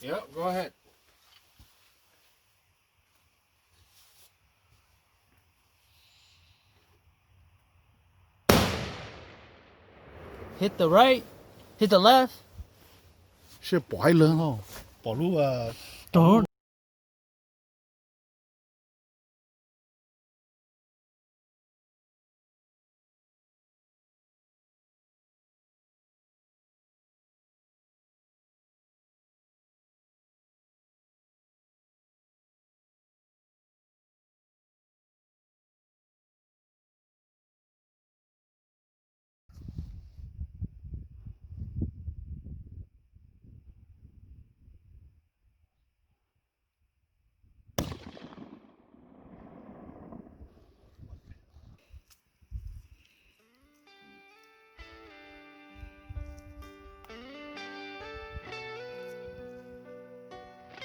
Yep, go ahead. Hit the right, hit the left. Seb pom ib leeg no, pom lub, uh, Don't.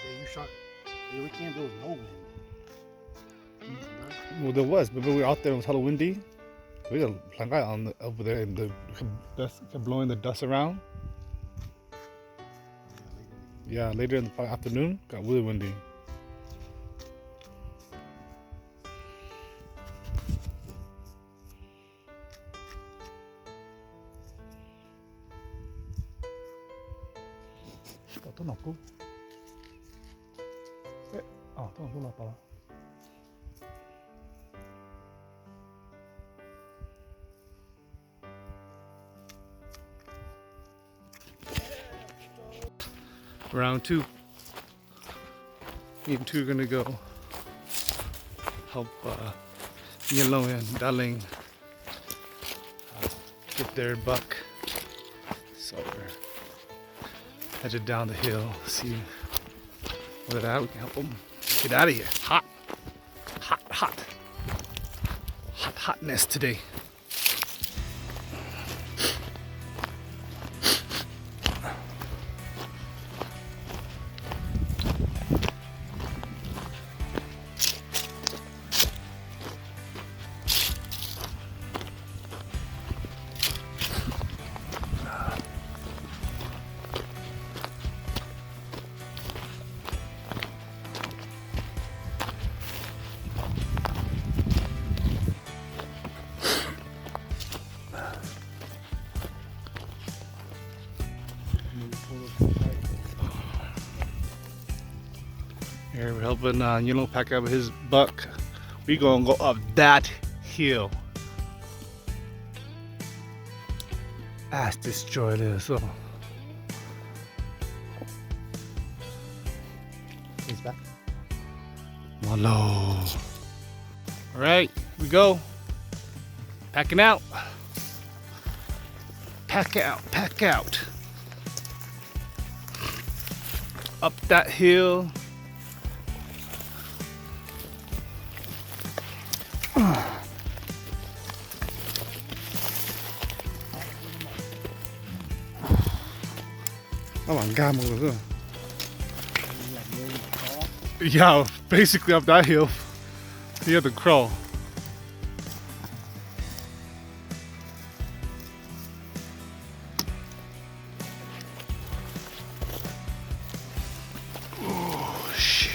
Yeah, you shot. The weekend there was no wind. Well, there was, but we were out there and it was hella windy. There's a hlankai on the, over there in the dust, kept blowing the dust around. Yeah, later in the afternoon, got really windy. Tom tub no kub. Tom tub no kub los tom. Round two. Me and two are gonna go help uh, Nyilong and Darling uh, get their buck. So we're headed down the hill, see where they're at. We can help them get out of here. Hot, hot, hot, hot, hotness today. Here we're helping uh, Yulong pack up his buck. We gonna go up that hill. Ass destroyed it, so. He's back. Malo. All right, we go. Packing out. Pack out, pack out. Up that hill. Nó vam nkag mus lawm. Yeah, basically up that hill. You have to crawl. Oh, shit.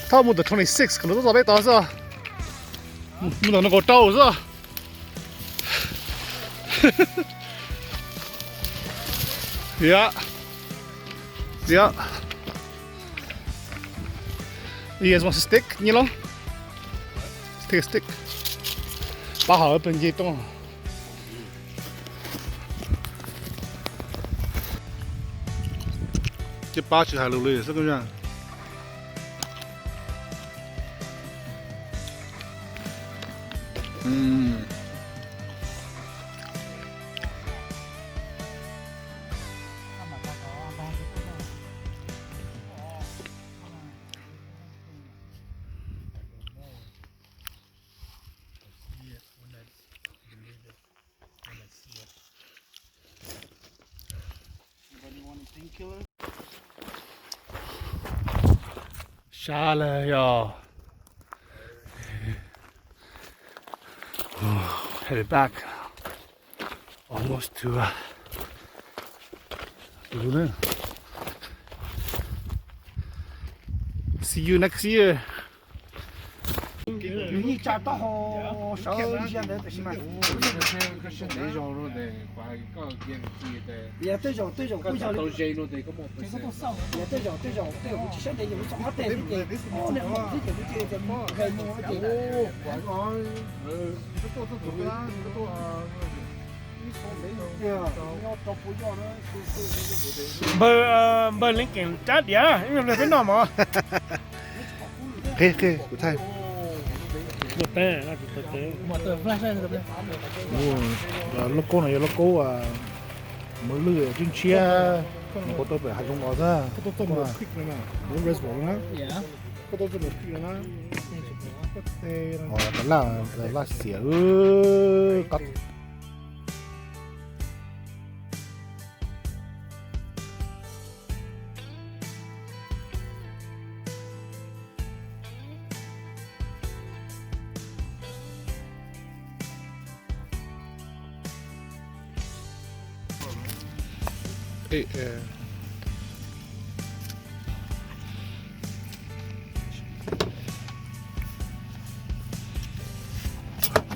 Thoj mus ntawm twenty six kom lawv tuaj txog peb tod xwb. Mus ntawm no kaum rau xwb. Yeah. Yeah. You guys want a stick, Nyilong? Let's take a stick. Pab hauv pes nce rau. Tsis pab tsis hais lus li xwb koj. Sab lawm yog. Headed back almost to, uh, Luna. See you next year. Yus yeej tsa taub hau sawv ntsia ntawd tab sis mas yog tej zaum tej zaum kuj yog li, yog tej zaum tej zaum tej zaum kuv tsis saib ntev yus txog qhov tej xwb ces ua li qhov xwb ces kuv cia li tias mus nqes mus ces npawg, npawg Leej Keem rab diav ib yam li peb noj mov. Qhib, qhib kuv thaij. Muaj teb, muaj teb. Lauj kaub no yog lauj kaub, muaj lwj tshiab tshiab, nws kuj tau pem hav zoov los xwb. Lub reservoir na. Laj, laj xiam, laj xiam.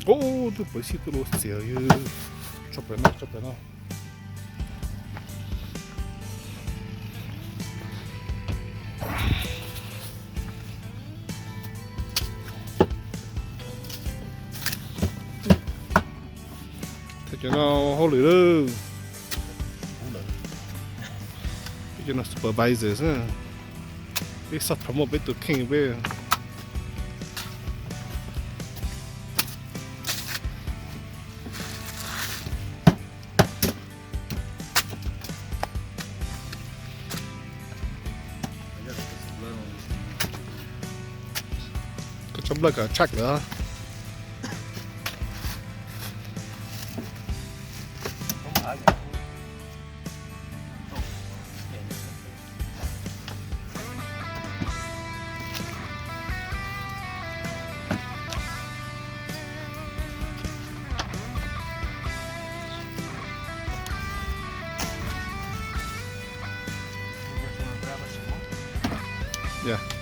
Ub, twb pawv xij tuaj lub txiav yog tso pem no, tso pem no. Cov no hauj lwm lawm. Cov no supervisor xwb. Peb xav promote peb tus kheej peb. Koj tso nplawg kom tshaj lawm. Yeah.